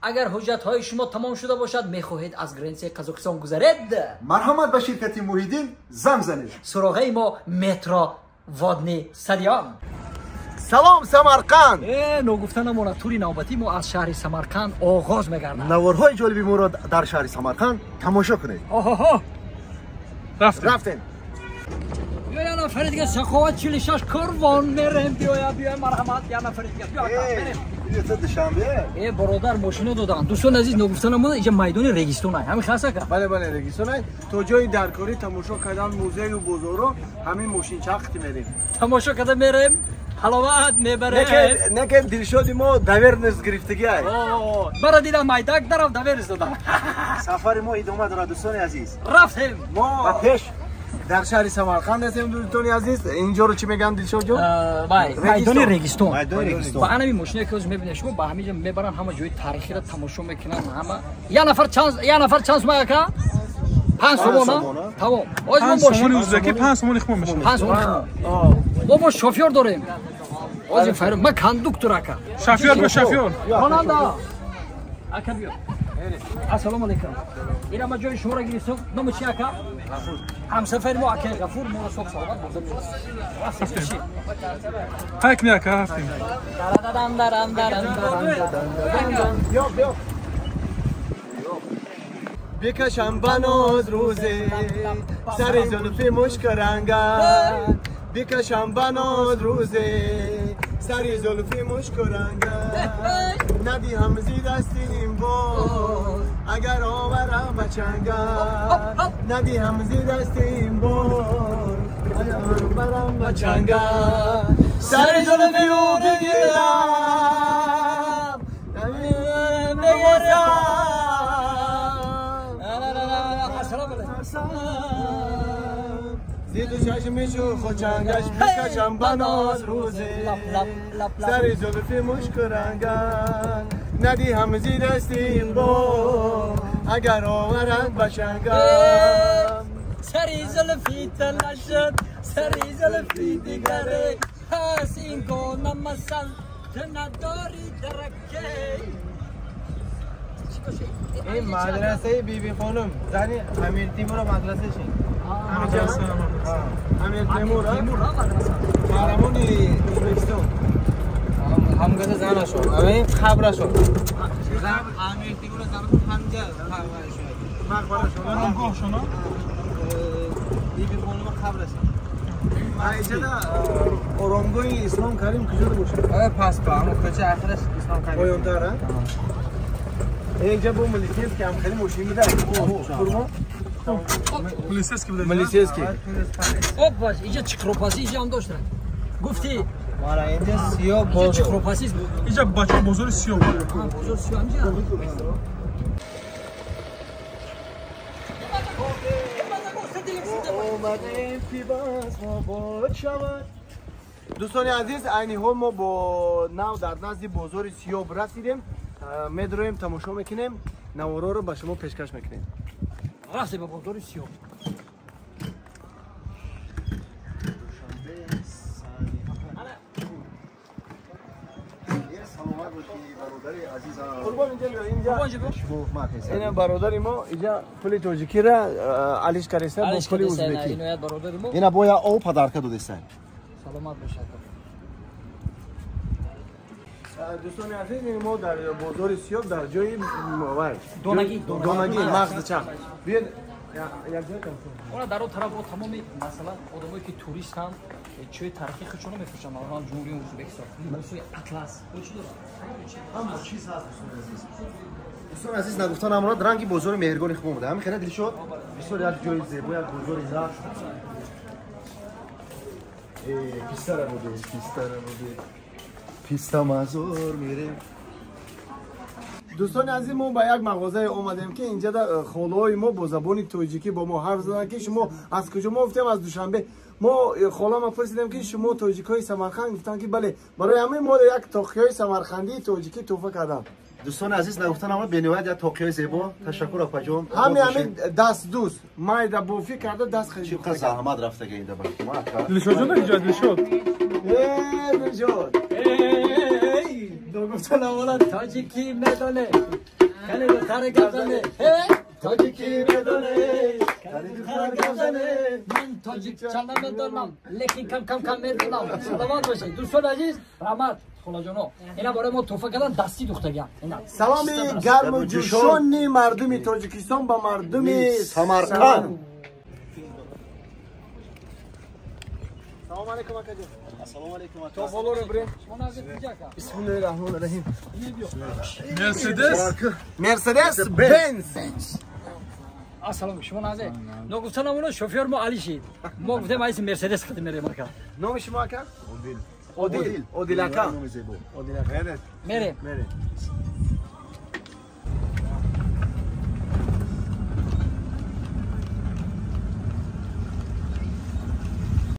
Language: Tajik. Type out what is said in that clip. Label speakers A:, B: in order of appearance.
A: Агар ҳуҷҷатҳои шумо тамом шуда бошад, мехоҳед аз границаи Қазоқистон гузаред,
B: марҳамат ба ширкати Муҳиддин занг занед.
A: Суроғаи мо метро Водный стадион.
B: Салом Самарқанд!
A: Ногуфта намонад, тури навбатии мо аз шаҳри Самарқанд оғоз мегардад.
B: Наворҳои ҷолиби моро дар шаҳри Самарқанд тамошо кунед.
A: Оҳоҳо!
B: Рафтем!
A: Биё я нафари дига, Саховат 46 корвон мерем. Биёя, биёя, марҳамат, я нафари дига, биё ака, мерем.
B: Душанбе?
A: Бародар, мошино доданд. Дӯстони азиз, ногуфта намонад, инҷа майдони Регистон ай. Ҳамин хас ака?
C: Бале, бале, Регистон ай. То ҷои даркорӣ тамошо кардан музею бозоро ҳамин мошинчақти мерем.
A: Тамошо карда мерем, ҳаловат мебарем.
C: Неке Дилшоди мо доверенность гирифтагӣ ай.
A: Бара дидам майдак дарав доверенность додам.
B: Сафари мо идома дорад, дӯстони азиз.
A: Рафтем.
C: Мо
B: ба пеш
C: дар шаҳри Самарқанд ҳастем, дӯстони азиз. Инҷоро чӣ мегӯянд, Дилшод ҷон?
A: Майдони Регистон.
B: Майдони Регистон.
A: Ба анами мошине ки ҳозир мебинед шумо, ба ҳамин ҷо мебаранд, ҳама ҷои тарихиро тамошо мекунанд, ҳама. Я нафар чанд, я нафар чанд сум ака? 5 сомон, тамом. Ҳозир мо мошин
D: ӯзбекӣ 5 сомон химо мешавад.
A: 5 сомон химо. Мо шофёр дорем. Ҳозир файр, ман кондуктор ака.
D: Шофёр ба шофёр.
A: Ронанда. Ака биё. Ассалому алайкум. Ина ма ҷои шуморо гирифтам. Номи чи ака? Ғафур. Ҳамсафари мо акаи Ғафур моро соқ саломат бурда меорад.
D: Ҳак не ака, рафтем.
C: Биё, биё. Бикашам ба ноз рӯзе сари зулфи мушкрангат, бикашам ба ноз рӯзе сари зулфи мушкрангат, надиҳам зи дасти ин бор агар оварам ба чангат, надиҳам зи дасти ин бор агар оварам ба чангат, сари зулфи ӯ бигирам, бигирам. زیر چشمشو خوچنگش بکشم بناز روزه سر زلفی مشک رنگن، ندیهم زی دست این با اگر آورند بچنگم.
A: سری زلفی تلشد، سری زلفی دیگره هست این گونه مثل تو نداری درکه.
C: این مدرسه بی بی خانم زنی امیر تیمور مدرسه شین. امیر تیمور قهرمان ازبکستان
E: همگزه زنشون این خبرشون امیر تیمور زنشون همجا
C: مقبرشون
D: آرامگاهشون
E: بی بی خانم خبرشون.
C: اینجا آرامگاه اسلام کریم کجا باشه؟
E: پس با همون کوچه آخرش اسلام کریم
C: پایان‌تر. اینجا با ملیسیسکی هم خیلی ماشین میده. قربان
D: ملیسیسکی بوده.
C: ملیسیسکی.
A: اوب باش اینجا چکروپاسی اینجا هم داشتن. گفتی
E: مارا اینجا سیاه بازار.
A: چکروپاسی
D: اینجا بچه بازار سیاه.
A: بازار سیاه اینجا.
C: اومدیم پیواز ما بود شود. دوستان عزیز، عینی حال ما با نو در نزد بازار سیاه رسیدیم. медроем, тамошо мекунем, навороро ба шумо пешкаш мекунем.
A: Рафтем ба бозори Сиёб.
B: Саломат бошӣ бародари азизам.
C: Қурбон, инҷа инҷа ина бародари мо инҷа пули тоҷикиро алиш кардеста бо пули узбекӣ.
B: Ина боя об падарка додеста.
A: Саломат бошад.
C: Дӯстони азиз, мо дар бозори Сиёб дар ҷои вай
A: донагӣ,
C: донагӣ мағзи чақ. Биёед як ҷой тамошо.
A: Ора дар он тараф тамоми масалан одамое ки туристанд, чои таърихи худшонро мефурӯшанд, масалан Ҷумҳурии Ӯзбекистон, либосҳои атлас, чӣ дорад?
B: Ҳама чиз ҳаст, дӯстони азиз. Дӯстони азиз, нагуфта намонад, ранги бозори меҳргони хуб омада. Ҳамин хеле Дилшод, бисёр як ҷои зебо, як бозори нағз. Пистара буде, пистара буде. Писта мазор мерем.
C: Дӯстони азиз, мо ба як мағозае омадем ки инҷа холаҳои мо бо забони тоҷикӣ бо мо ҳарф заданд ки шумо аз куҷо? Мо гуфтем аз Душанбе. Мо холама пурсидем ки шумо тоҷикҳои Самарқанд? Гуфтанд ки бале. Барои ҳамин мо як тоқиҳои самарқандии тоҷикӣ туҳфа кардам.
B: Дӯстони азиз, нагуфта намонад, бениҳоят як тоқиҳои зебо. Ташаккур апаҷон.
C: Ҳамин дастдӯз майда бофӣ карда даст
B: чӣ қадр заҳмат рафтага инда ба шумо ака.
D: Дилшод ҷон, инҷа Дилшод.
C: Дилшод. Ногуфта намонад
A: тоҷикӣ медоне кали духтар гап зане
C: тоҷикӣ медоне кали духтар гап зане.
A: Ман тоҷикча намедонам, лекин кам кам кам медонам. Саломат бошед дӯстони азиз, раҳмат холаҷоно. Ина барои мо туҳфа кардан дастӣ духтагиам.
C: Саломи гарму ҷӯшони мардуми Тоҷикистон ба мардуми
B: Самарқанд.
C: Салом алейкум акаҷон.
B: Ассалому алейкум ака.
C: То болоро бирем. Бисмиллоҳи раҳмони раҳим.
D: Мерседес.
C: Мерседес Бенз.
A: Ассалому шумо назе. Ногуфта намона шофёр мо Али шид. Мо гуфтем айси Мерседес қадим мерем ака.
C: Номи шумо ака? Одил. Одил. Одил ака. Одил ака.
A: Мерем.
C: Мерем.